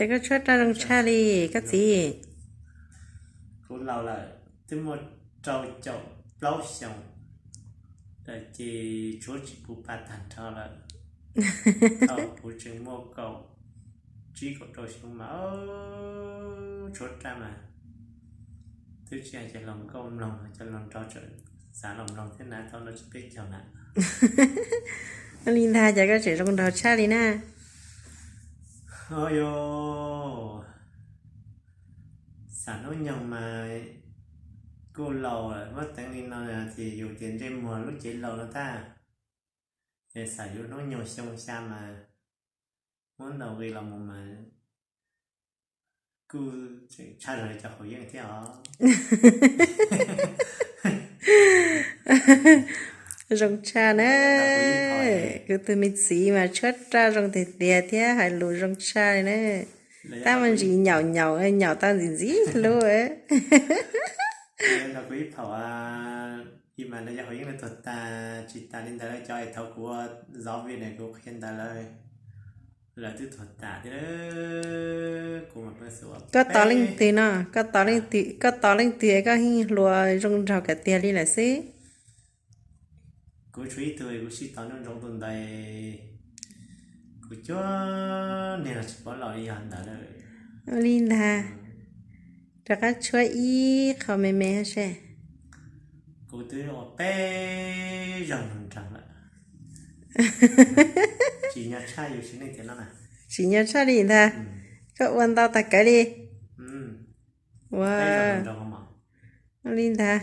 Koj tshuab raj zoo tshaj li koj txiv. Kuv laus lawm, twb muaj rau caum plaub xyoos lawm ces tshuab tsis pub paj tag nrho lawm. Thaum kuv tseem muaj kaum tsib kaum rau xyoo mas tshuab raj mas twb tsis hais cov hluas nkauj mloog, cov hluas nraug tseem xav los mloog thiab na, thaum no tsis peb caug na. Ua li ntag ces koj tseem zoo nraug tshaj li na. Ho yog xav hnub nyoog mas kuj laus lawm, muab teev li no ces yus tias ntsej muag lub cev laus no tag. Es xav yuav hnub nyoog xyoo xya mas muab ntaus nqi los mus mas kuj tseem tshaj zog li cov hauv yeeb thiab os. Zoo tshaj na. Kuv tus me txiv mas tshuab raj zoo tiag tiag thiab hais lus zoo tshaj li na. Tab mas ntsis nyaum nyaum nyaum tau ntxim ntxim hlub. Kuv ib phaum, ib mas lawv cov hauv yeeb lawv tuag tas, tsis tas li ntawd lawv cov es thaum kuv ua zov vi ne kuv qhia ntawd lawv, lawv twb tuag tas thiab. Kuv mas peb xu Koj tos leej twg no? Koj tos leej twg, koj tos leej twg koj yeej hluas zoo nraug kawg tiag li lawm xwb? Kuv tshuav ib tug kuv sib tos nyob ntsoov tus ntawd, kuv cuab niag los tsis paub los li yog ntawd lawm. Ua li ntag, rov qab tshuab ib qho me me seb. Kuv twb ua peb zaug nraug lawm. Tsim nyog tshaj yus siv neej tiam no na. Tsim nyog tshaj li ntag. Koj ua ntau tas kawg li. Ua li ntag.